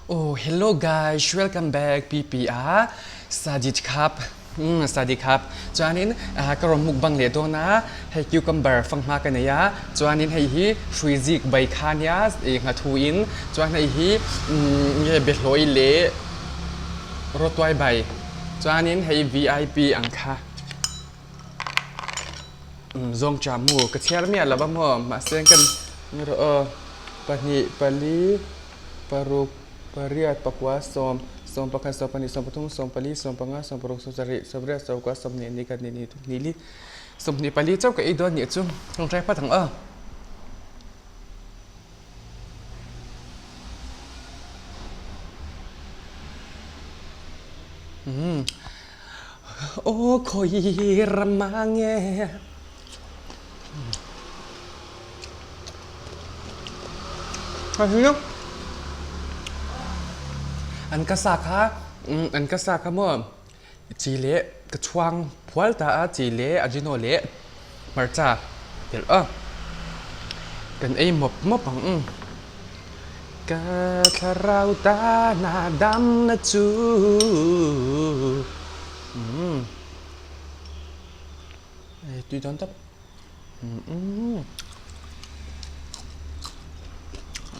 Oh hello guys welcome back PP a Sajid khap um Sadi khap chuanin ka rawn mukbang leh dawn a hei cucumber fanghma ka nei a chuanin hei hi hrui zik bai kha nia ih nghathu in chuan hei hi nge behlawi leh rawtuai bai chuanin hei VIP ang kha Zawng cha mu ka chhiar miah lo va maw mahse kan rawh aw pahnih pali paruk pariat pakua sawm sawmpakhat sawmpahnih sawmpathum sawmpali sawmpanga sawmparuk sawmsarih sawmriat sawmkua sawmhnih ni khat ni ni thum ni li 24 chauh ka ei dawn nih chu tawngtai phawt ang aw. Aw khawi ram ah nge An ka sa kha an ka sa kha maw chi leh ka chhuang phual ta a chi leh ajino leh hmarcha telh a kan ei mawp mawp ang. Ka thlarau tana damna chu umm ei tui dawn tawp umm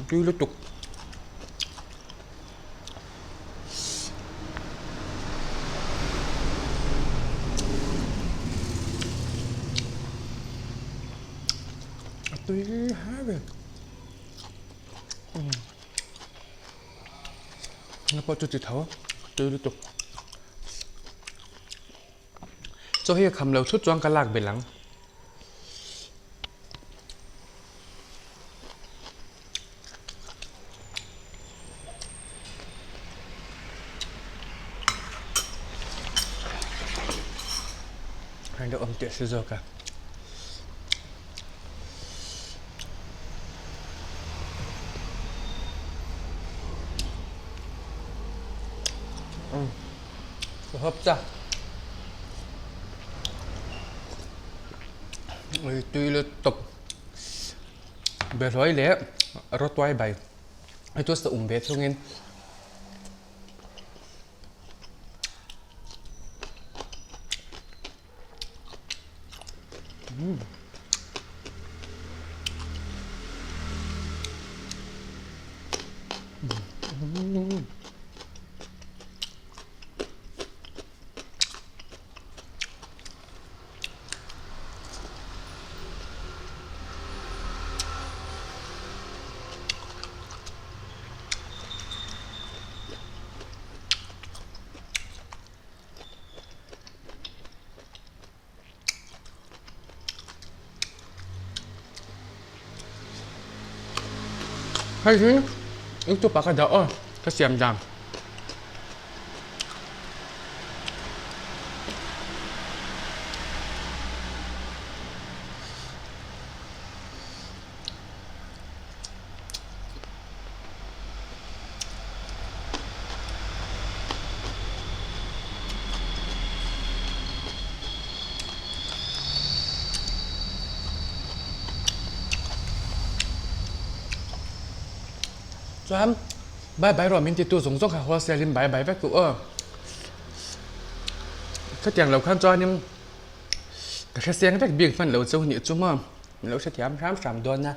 tui lutuk. A tui har ber. Na pawh chu ti tho tui lutuk. Chaw hi a kham lo thut chuan ka lak belh ang. Heng deuh awm teh si zawk a. Ka hawp ta. Ui tui lutuk. Behlawi leh rawtuai bai hei chu sa um ve thungin Hei hi youtube ah ka dah aw ka siam dan. Chuan bye bye rawh min titu zawng zawng kha wholesale in bye bye vek duh aw. Khatiang lo khan chuanin ka hre seng vek bik hman lo chu nih chu maw min lo hrethiam hram hram dawn a.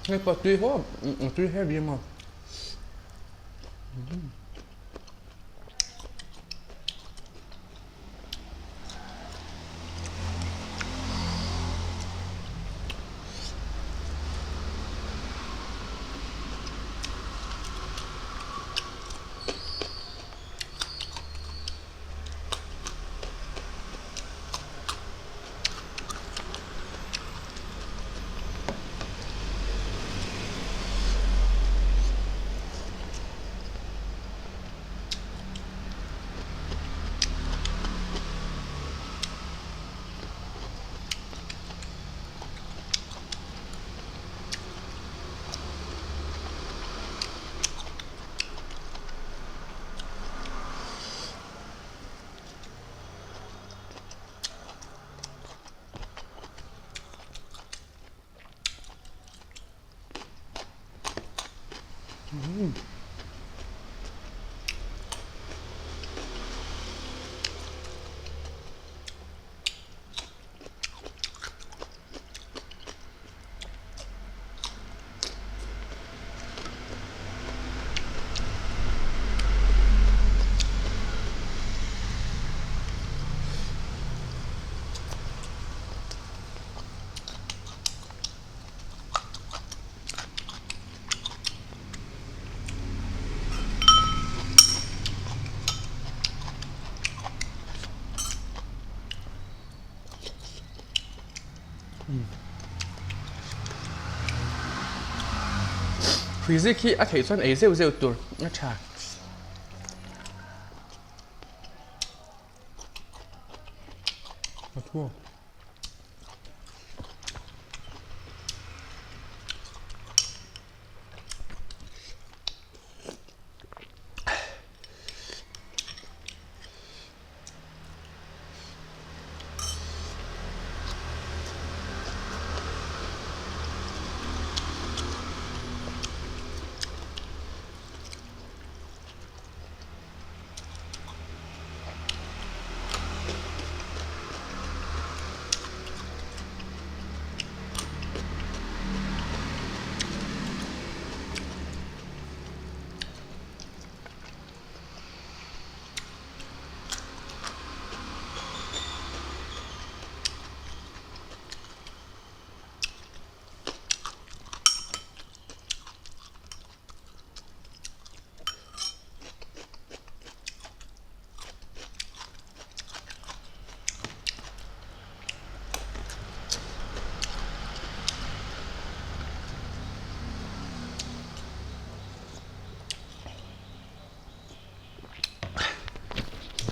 Hei pawh tui haw tui heavy maw. Hruizik hi a theih chuan ei zeuh zeuh tur a tha.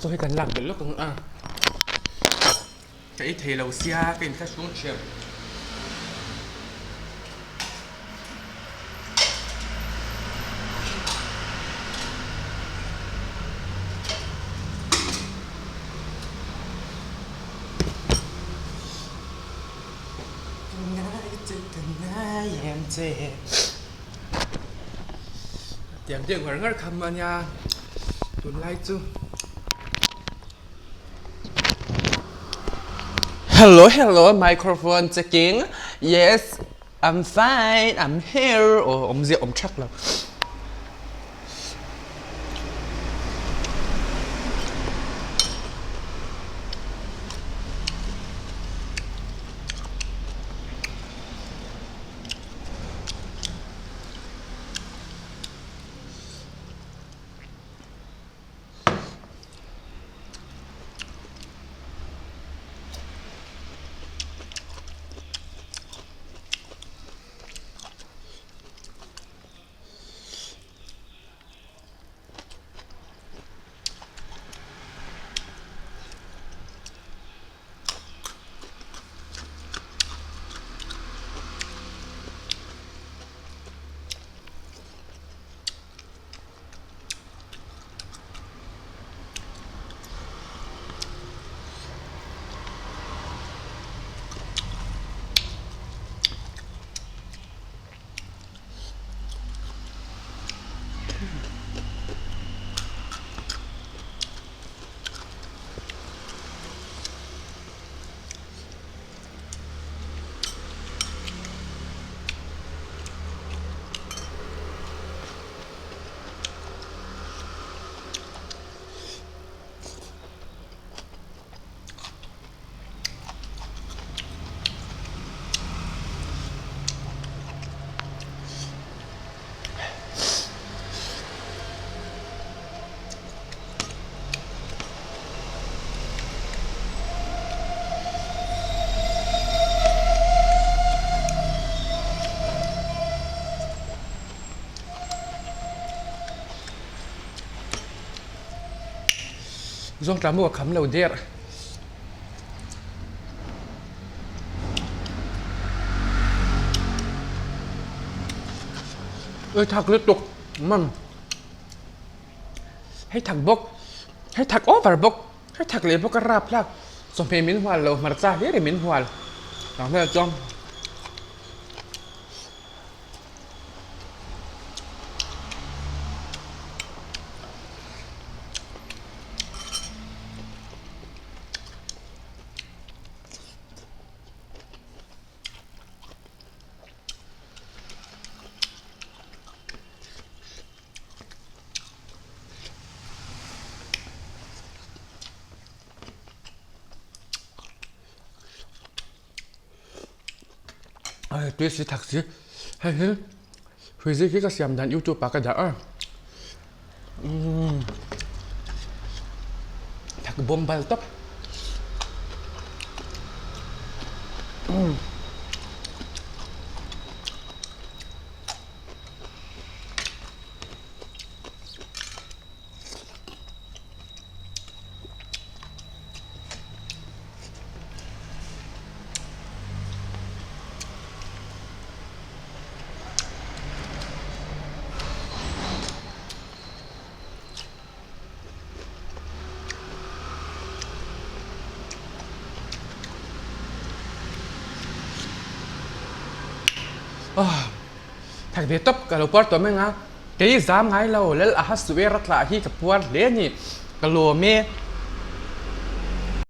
Chaw hi kan lak belh lawk ang a, ka ei thei lo sia ka inthlahrung ṭhiam. Tiang deuh ngar ngar kha hman nia tunlai chu. Hello hello microphone checking yes I'm fine I'm here aw awmzia awm thak lo. Zawng tla maw a kham lo der. Oi thak lutuk mam. Hei thak bawk hei thak over bawk hei thak leh bawk a rap hlak chawhmeh min hual lo hmarcha hlir in min hual tah vel chuan. Tui si thak si hei hi hruizik hi ka siam dan youtube ah ka dah a thak bawm bal tawp. Thak ve tawp ka lo puar tawh mai ang a, kei zam ngai lo lal a ha suh e ratlah hi ka puar hle a ni, ka lawm e.